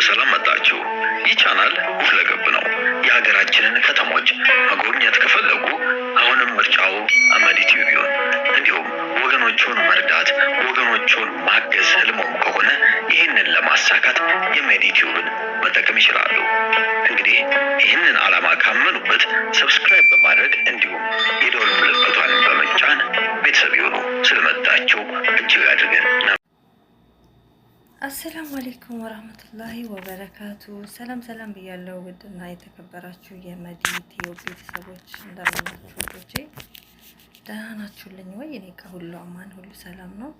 በሰላም መጣችሁ። ይህ ቻናል ሁለገብ ነው። የሀገራችንን ከተሞች መጎብኘት ከፈለጉ አሁንም ምርጫው አመድ ቲዩብ ይሁን። እንዲሁም ወገኖቹን መርዳት፣ ወገኖቹን ማገዝ ህልሞም ከሆነ ይህንን ለማሳካት የመዲ ቲዩብን መጠቀም ይችላሉ። እንግዲህ ይህንን ዓላማ ካመኑበት subscribe በማድረግ እንዲሁም የደወል ምልክቷን በመጫን ቤተሰብ ይሁኑ። ስለመጣችሁ እጅግ አድርገን السلام عليكم ورحمة الله وبركاته። ሰላም ሰላም ብያለሁ። ውድና የተከበራችሁ የመዲ ቲዩብ ቤተሰቦች እንደምናችሁ ውዶቼ፣ ደህና ናችሁልኝ ወይ? እኔ ከሁሉ አማን ሁሉ ሰላም ነው።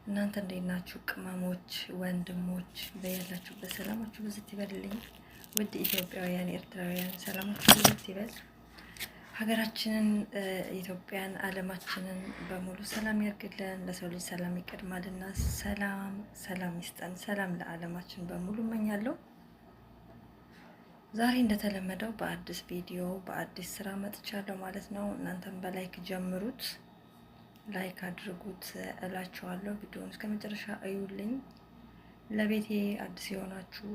እናንተ እንዴት ናችሁ? ቅመሞች፣ ወንድሞች በያላችሁበት ሰላማችሁ ብዝት ይበልልኝ። ውድ ኢትዮጵያውያን፣ ኤርትራውያን ሰላማችሁ ብዝት ይበል። ሀገራችንን ኢትዮጵያን ዓለማችንን በሙሉ ሰላም ያርግልን። ለሰው ልጅ ሰላም ይቀድማልና ሰላም ሰላም ይስጠን። ሰላም ለዓለማችን በሙሉ እመኛለሁ። ዛሬ እንደተለመደው በአዲስ ቪዲዮ በአዲስ ስራ መጥቻለሁ ማለት ነው። እናንተም በ like ጀምሩት፣ like አድርጉት እላችኋለሁ። ቪዲዮውን እስከ መጨረሻ እዩልኝ። ለቤቴ አዲስ የሆናችሁ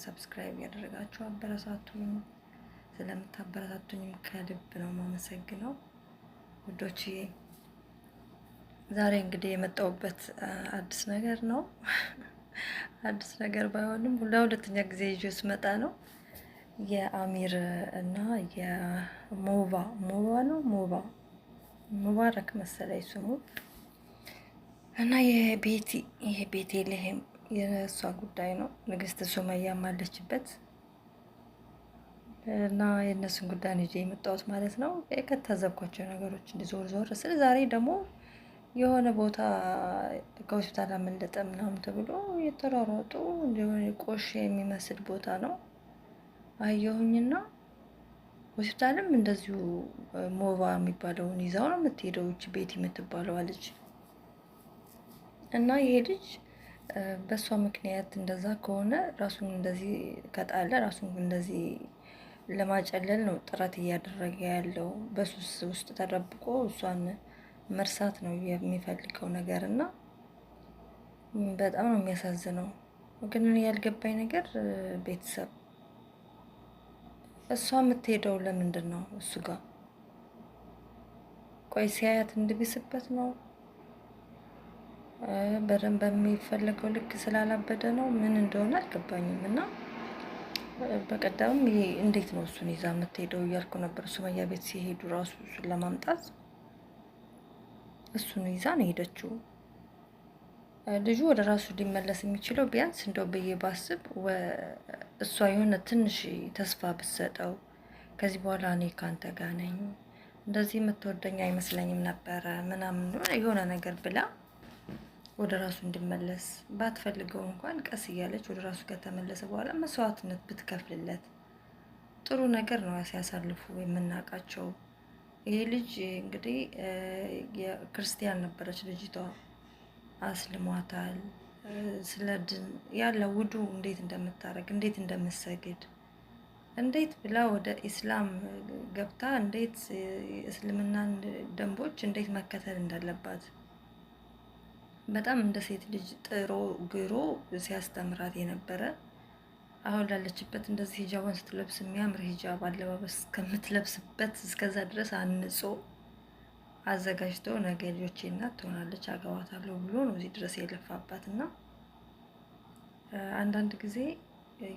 subscribe ያደረጋችሁ አበረታቱኝ። ስለምታበረታቱኝም ከልብ ነው የማመሰግነው ውዶች። ዛሬ እንግዲህ የመጣሁበት አዲስ ነገር ነው። አዲስ ነገር ባይሆንም ለሁለተኛ ጊዜ ይዤ ስመጣ ነው። የአሚር እና የሞባ ሞባ ነው ሞባ ሙባረክ መሰለኝ ስሙ እና የቤቲ የቤቴልሔም የእሷ ጉዳይ ነው። ንግስት ሱመያም አለችበት እና የእነሱን ጉዳይ ነው ይዤ የመጣሁት ማለት ነው። ከታዘብኳቸው ነገሮች እንዲ ዞር ዞር ስል ዛሬ ደግሞ የሆነ ቦታ ከሆስፒታል አመለጠ ምናምን ተብሎ የተሯሯጡ እንዲሆነ ቆሼ የሚመስል ቦታ ነው አየሁኝና ሆስፒታልም እንደዚሁ ሞባ የሚባለውን ይዛው ነው የምትሄደው እች ቤት የምትባለዋ ልጅ። እና ይሄ ልጅ በእሷ ምክንያት እንደዛ ከሆነ ራሱን እንደዚህ ከጣለ ራሱን እንደዚህ ለማጨለል ነው ጥረት እያደረገ ያለው። በሱስ ውስጥ ተደብቆ እሷን መርሳት ነው የሚፈልገው ነገር እና በጣም ነው የሚያሳዝነው። ግን እኔ ያልገባኝ ነገር ቤተሰብ እሷ የምትሄደው ለምንድን ነው እሱ ጋር? ቆይ ሲያያት እንድብስበት ነው? በደንብ በሚፈለገው ልክ ስላላበደ ነው? ምን እንደሆነ አልገባኝም። እና በቀደምም ይሄ እንዴት ነው እሱን ይዛ የምትሄደው እያልኩ ነበር። ሱመያ ቤት ሲሄዱ ራሱ እሱን ለማምጣት እሱን ይዛ ነው የሄደችው። ልጁ ወደ ራሱ ሊመለስ የሚችለው ቢያንስ እንደው ብዬ ባስብ እሷ የሆነ ትንሽ ተስፋ ብትሰጠው፣ ከዚህ በኋላ እኔ ካንተ ጋር ነኝ፣ እንደዚህ የምትወደኝ አይመስለኝም ነበረ ምናምን የሆነ ነገር ብላ ወደ ራሱ እንዲመለስ ባትፈልገው እንኳን ቀስ እያለች ወደ ራሱ ከተመለሰ በኋላ መስዋዕትነት ብትከፍልለት ጥሩ ነገር ነው ሲያሳልፉ የምናውቃቸው። ይሄ ልጅ እንግዲህ የክርስቲያን ነበረች ልጅቷ፣ አስልሟታል። ስለ ድን ያለ ውዱ እንዴት እንደምታደርግ፣ እንዴት እንደምትሰግድ፣ እንዴት ብላ ወደ ኢስላም ገብታ እንዴት እስልምናን ደንቦች እንዴት መከተል እንዳለባት በጣም እንደ ሴት ልጅ ጥሮ ግሮ ሲያስተምራት የነበረ፣ አሁን ላለችበት እንደዚህ ሂጃቧን ስትለብስ የሚያምር ሂጃብ አለባበስ እስከምትለብስበት እስከዛ ድረስ አንጾ አዘጋጅቶ ነገ ልጆቼ እናት ትሆናለች አገባታለሁ ብሎ ነው እዚህ ድረስ የለፋባት። እና አንዳንድ ጊዜ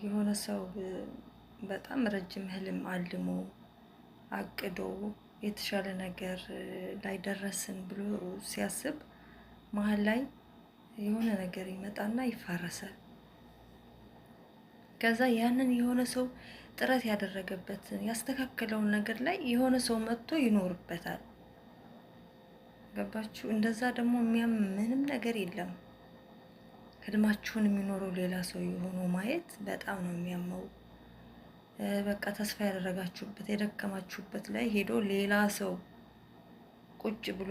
የሆነ ሰው በጣም ረጅም ህልም አልሞ አቅዶ የተሻለ ነገር ላይ ደረስን ብሎ ሲያስብ መሀል ላይ የሆነ ነገር ይመጣና ይፋረሳል። ከዛ ያንን የሆነ ሰው ጥረት ያደረገበትን ያስተካከለውን ነገር ላይ የሆነ ሰው መጥቶ ይኖርበታል። ገባችሁ? እንደዛ ደግሞ የሚያም ምንም ነገር የለም። ህልማችሁን የሚኖረው ሌላ ሰው የሆነው ማየት በጣም ነው የሚያመው። በቃ ተስፋ ያደረጋችሁበት የደከማችሁበት ላይ ሄዶ ሌላ ሰው ቁጭ ብሎ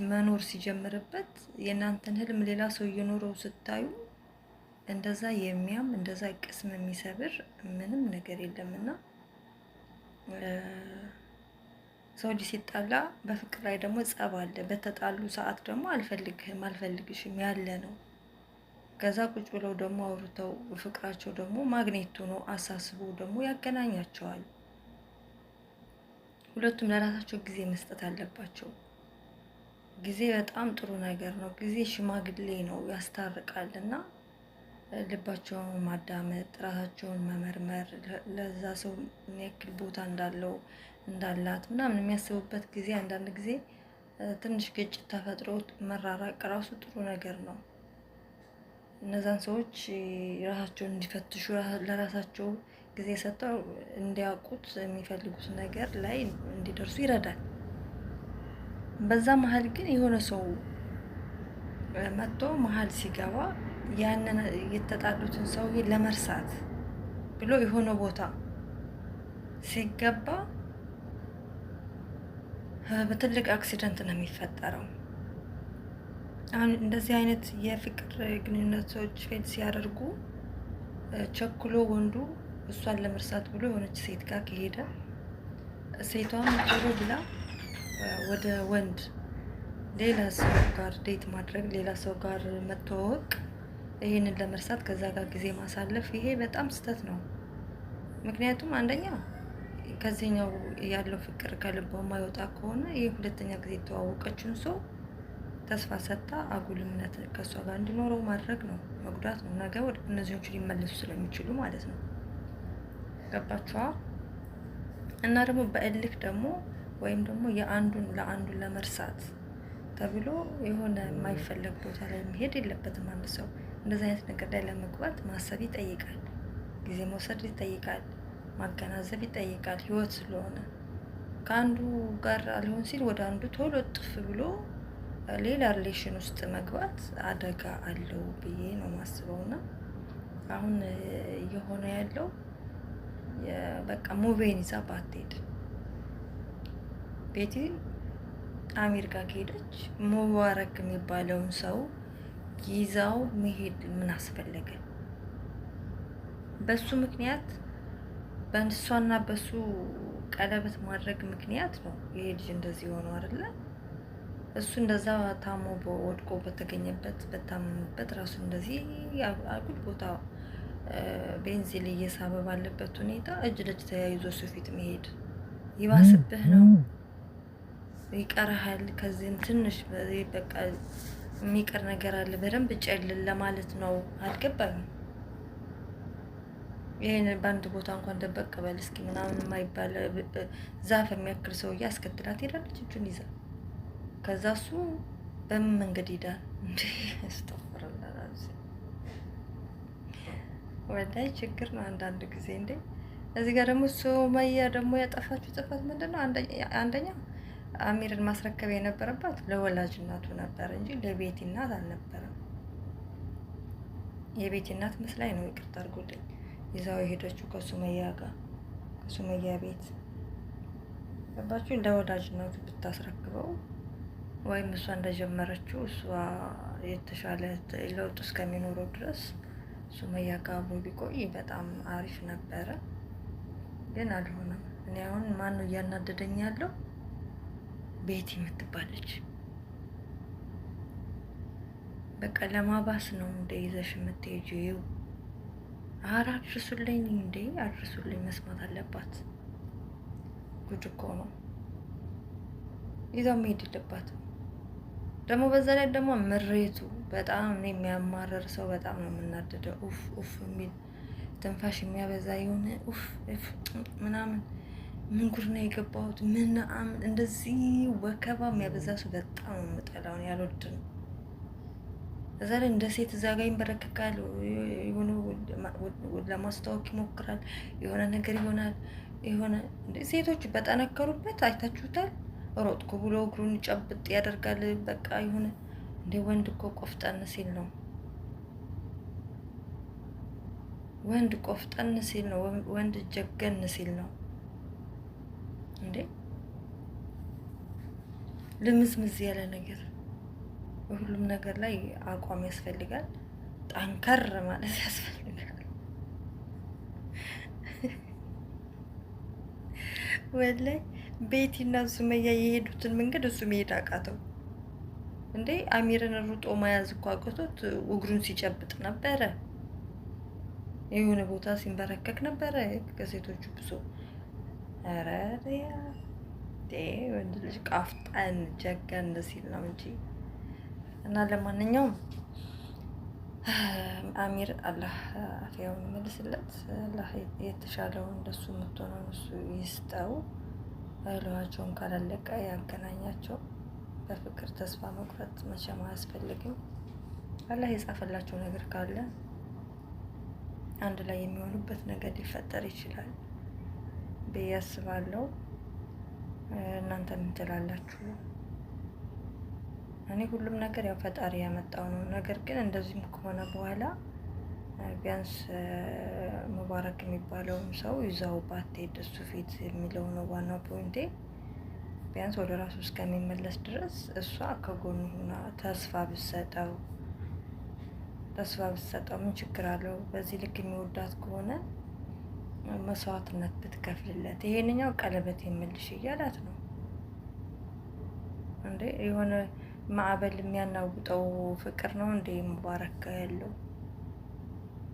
መኖር ሲጀምርበት፣ የእናንተን ህልም ሌላ ሰው እየኖረው ስታዩ እንደዛ የሚያም እንደዛ ቅስም የሚሰብር ምንም ነገር የለምና ሰው ልጅ ሲጣላ በፍቅር ላይ ደግሞ ጸብ አለ። በተጣሉ ሰዓት ደግሞ አልፈልግህም አልፈልግሽም ያለ ነው። ከዛ ቁጭ ብለው ደግሞ አውርተው ፍቅራቸው ደግሞ ማግኔት ሆኖ አሳስቦ ደግሞ ያገናኛቸዋል። ሁለቱም ለራሳቸው ጊዜ መስጠት አለባቸው። ጊዜ በጣም ጥሩ ነገር ነው። ጊዜ ሽማግሌ ነው፣ ያስታርቃል። እና ልባቸውን ማዳመጥ፣ ራሳቸውን መመርመር፣ ለዛ ሰው ምን ያክል ቦታ እንዳለው እንዳላት ምናምን የሚያስቡበት ጊዜ አንዳንድ ጊዜ ትንሽ ግጭት ተፈጥሮ መራራቅ ራሱ ጥሩ ነገር ነው። እነዛን ሰዎች ራሳቸውን እንዲፈትሹ ለራሳቸው ጊዜ ሰጥተው እንዲያውቁት የሚፈልጉት ነገር ላይ እንዲደርሱ ይረዳል። በዛ መሀል ግን የሆነ ሰው መጥቶ መሀል ሲገባ ያንን የተጣሉትን ሰውዬ ለመርሳት ብሎ የሆነ ቦታ ሲገባ በትልቅ accident ነው የሚፈጠረው። አሁን እንደዚህ አይነት የፍቅር ግንኙነቶች fail ሲያደርጉ ቸኩሎ ወንዱ እሷን ለመርሳት ብሎ የሆነች ሴት ጋር ከሄደ ሴቷም ቶሎ ብላ ወደ ወንድ ሌላ ሰው ጋር date ማድረግ፣ ሌላ ሰው ጋር መተዋወቅ፣ ይህንን ለመርሳት ከዛ ጋር ጊዜ ማሳለፍ፣ ይሄ በጣም ስህተት ነው። ምክንያቱም አንደኛ ከዚህኛው ያለው ፍቅር ከልቧ የማይወጣ ከሆነ ይህ ሁለተኛ ጊዜ የተዋወቀችውን ሰው ተስፋ ሰጥታ አጉል እምነት ከእሷ ጋር እንዲኖረው ማድረግ ነው፣ መጉዳት ነው። ነገ ወደ እነዚዎቹ ሊመለሱ ስለሚችሉ ማለት ነው። ገባችኋ? እና ደግሞ በእልክ ደግሞ ወይም ደግሞ የአንዱን ለአንዱን ለመርሳት ተብሎ የሆነ የማይፈለግ ቦታ ላይ መሄድ የለበትም። አንድ ሰው እንደዚህ አይነት ነገር ላይ ለመግባት ማሰብ ይጠይቃል፣ ጊዜ መውሰድ ይጠይቃል፣ ማገናዘብ ይጠይቃል። ህይወት ስለሆነ ከአንዱ ጋር አልሆን ሲል ወደ አንዱ ቶሎ ጥፍ ብሎ ሌላ relation ውስጥ መግባት አደጋ አለው ብዬ ነው ማስበው። እና አሁን እየሆነ ያለው በቃ ሙቤን ይዛ ባትሄድ፣ ቤቲ አሚር ጋር ከሄደች ሙባረክ የሚባለውን ሰው ይዛው መሄድ ምን አስፈለገ? በሱ ምክንያት፣ በእሷና በሱ ቀለበት ማድረግ ምክንያት ነው ይሄ ልጅ እንደዚህ ሆኖ አይደለ? እሱ እንደዛ ታሞ ወድቆ በተገኘበት፣ በታመመበት፣ ራሱ እንደዚህ አጉል ቦታ ቤንዚን እየሳበ ባለበት ሁኔታ እጅ ለእጅ ተያይዞ እሱ ፊት መሄድ ይባስብህ ነው፣ ይቀርሃል። ከዚህም ትንሽ በቃ የሚቀር ነገር አለ። በደንብ ጨልል ለማለት ነው። አልገባኝም። ይህን በአንድ ቦታ እንኳን ደበቅ በል እስኪ ምናምን የማይባል ዛፍ የሚያክል ሰውዬ አስከትላት ሄዳለች እጁን ይዛ። ከዛ እሱ በምን መንገድ ሄዳል እንዴ? አስተፈረላ ወላሂ ችግር ነው አንዳንድ ጊዜ እንዴ። እዚህ ጋር ደግሞ ሱመያ ደግሞ ያጠፋችው ጥፋት ምንድን ነው? አንደኛ አሚርን ማስረከብ የነበረባት ለወላጅ እናቱ ነበር እንጂ ለቤቲ እናት አልነበረም። የቤቲ እናት መስላኝ ነው፣ ይቅርታ አድርጉልኝ፣ ይዛው የሄደችው ከሱመያ ጋር ከሱመያ ቤት ገባችሁ። ለወላጅ እናቱ ብታስረክበው ወይም እሷ እንደጀመረችው እሷ የተሻለ ለውጥ እስከሚኖረው ድረስ ሱመያ ጋር አብሮ ቢቆይ በጣም አሪፍ ነበረ፣ ግን አልሆነም። እኔ አሁን ማን ነው እያናደደኝ ያለው? ቤቲ የምትባለች። በቃ ለማባስ ነው እንደ ይዘሽ የምትሄጂው። ኧረ አድርሱልኝ እንዴ አድርሱልኝ፣ መስማት አለባት። ጉድ እኮ ነው። ይዛው መሄድ የለባትም። ደግሞ በዛ ላይ ደግሞ ምሬቱ በጣም እኔ የሚያማርር ሰው በጣም ነው የምናደደው። ኡፍ ኡፍ የሚል ትንፋሽ የሚያበዛ የሆነ ኡፍ ኡፍ ምናምን፣ ምን ጉድ ነው የገባሁት ምናምን እንደዚህ ወከባ የሚያበዛ ሰው በጣም ነው የምጠላው፣ ያልወድም። እዛ ላይ እንደ ሴት እዛ ጋር ይንበረከካል፣ የሆነ ለማስተዋወቅ ይሞክራል፣ የሆነ ነገር ይሆናል። የሆነ ሴቶች በጠነከሩበት አይታችሁታል። ሮጥኩ ብሎ እግሩን ጨብጥ ያደርጋል። በቃ የሆነ እንደ ወንድ እኮ ቆፍጠን ሲል ነው፣ ወንድ ቆፍጠን ሲል ነው፣ ወንድ ጀገን ሲል ነው እንዴ ልምዝምዝ ያለ ነገር። በሁሉም ነገር ላይ አቋም ያስፈልጋል። ጠንከር ማለት ያስፈልጋል። ወላሂ ቤቲና ሱመያ የሄዱትን መንገድ እሱ መሄድ አቃተው። እንዴ አሚርን ሩጦ መያዝ እኮ አቅቶት እግሩን ሲጨብጥ ነበረ። የሆነ ቦታ ሲንበረከክ ነበረ ከሴቶቹ ብሶ። ኧረ ወንድ ልጅ ቃፍጣን ጀገን ሲል ነው እንጂ። እና ለማንኛውም አሚር አላህ አፍያውን ይመልስለት። አላህ የተሻለውን እንደሱ የምትሆነውን እሱ ይስጠው። እህሏቸውን ካላለቀ ያገናኛቸው። በፍቅር ተስፋ መቁረጥ መቼም አያስፈልግም። አላህ የጻፈላቸው ነገር ካለ አንድ ላይ የሚሆኑበት ነገር ሊፈጠር ይችላል ብዬ አስባለሁ። እናንተ ምን ትላላችሁ? እኔ ሁሉም ነገር ያው ፈጣሪ ያመጣው ነው። ነገር ግን እንደዚህም ከሆነ በኋላ ቢያንስ ሙባረክ የሚባለውን ሰው ይዛው ባትሄድ እሱ ፊት የሚለው ነው ዋናው point ኤ። ቢያንስ ወደ ራሱ እስከሚመለስ ድረስ እሷ ከጎኑ ሆና ተስፋ ብትሰጠው ምን ችግር አለው? በዚህ ልክ የሚወዳት ከሆነ መስዋዕትነት ብትከፍልለት። ይሄንኛው ቀለበት የምልሽ እያላት ነው እንዴ? የሆነ ማዕበል የሚያናውጠው ፍቅር ነው እንዴ ሙባረክ ያለው?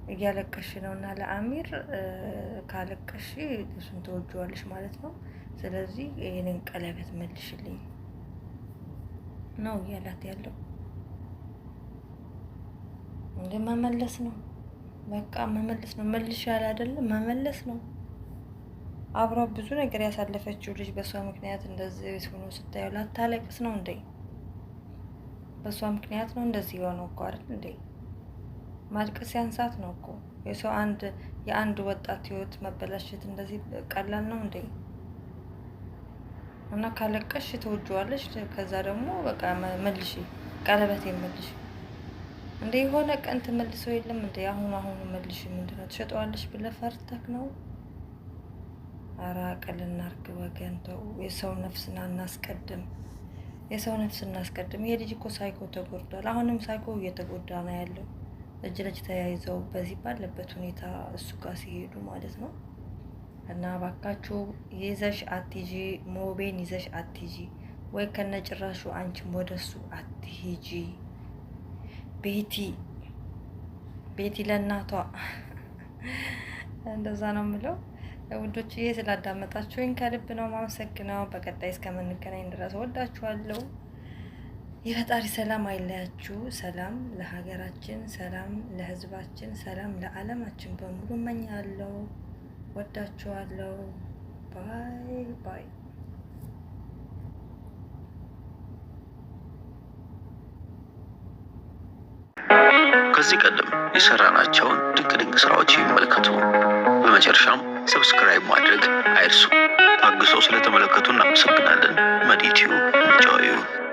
እያለቀሽ ነው እና ለአሚር ካለቀሽ እሱን ተወጂዋለሽ ማለት ነው። ስለዚህ ይህንን ቀለበት መልሽልኝ ነው እያላት ያለው። እንደ መመለስ ነው፣ በቃ መመለስ ነው። መልሽ ያለ አይደለም መመለስ ነው። አብራ ብዙ ነገር ያሳለፈችው ልጅ በእሷ ምክንያት እንደዚህ ሆኖ ስታየው ላታለቅስ ነው እንዴ? በእሷ ምክንያት ነው እንደዚህ የሆነው እኮ አይደል እንዴ? ማልቀስ ያንሳት ነው እኮ። የሰው አንድ የአንድ ወጣት ህይወት መበላሸት እንደዚህ ቀላል ነው እንዴ? እና ካለቀሽ ትወጂዋለሽ። ከዛ ደግሞ በቃ መልሽ፣ ቀለበት መልሽ እንደ የሆነ ቀን ትመልሰው የለም እንደ አሁኑ አሁኑ መልሽ። ምንድነው ትሸጠዋለሽ ብለህ ፈርተክ ነው? ኧረ አቅል እናርግ ወገን፣ ተው። የሰው ነፍስን አናስቀድም። የሰው ነፍስ እናስቀድም። ይሄ ልጅ እኮ ሳይኮ ተጎድቷል። አሁንም ሳይኮ እየተጎዳ ነው ያለው። እጅ ለእጅ ተያይዘው በዚህ ባለበት ሁኔታ እሱ ጋር ሲሄዱ ማለት ነው። እና ባካችሁ ይዘሽ አትሂጂ፣ ሞቤን ይዘሽ አትሂጂ፣ ወይ ከነጭራሹ አንቺም ወደ እሱ አትሂጂ። ቤቲ ቤቲ ለእናቷ እንደዛ ነው የምለው። ውዶች ይሄ ስላዳመጣችሁኝ ከልብ ነው ማመሰግነው። በቀጣይ እስከምንገናኝ ድረስ ወዳችኋለሁ። የፈጣሪ ሰላም አይለያችሁ። ሰላም ለሀገራችን፣ ሰላም ለሕዝባችን፣ ሰላም ለዓለማችን በሙሉ እመኛለሁ። ወዳችኋለሁ። Bye bye። ከዚህ ቀደም የሰራናቸውን ድንቅ ድንቅ ስራዎች ይመልከቱ። በመጨረሻም subscribe ማድረግ አይርሱ። ታግሰው ስለተመለከቱ እናመሰግናለን። መዲ ቲዩብ ምርጫዎ ይሁን።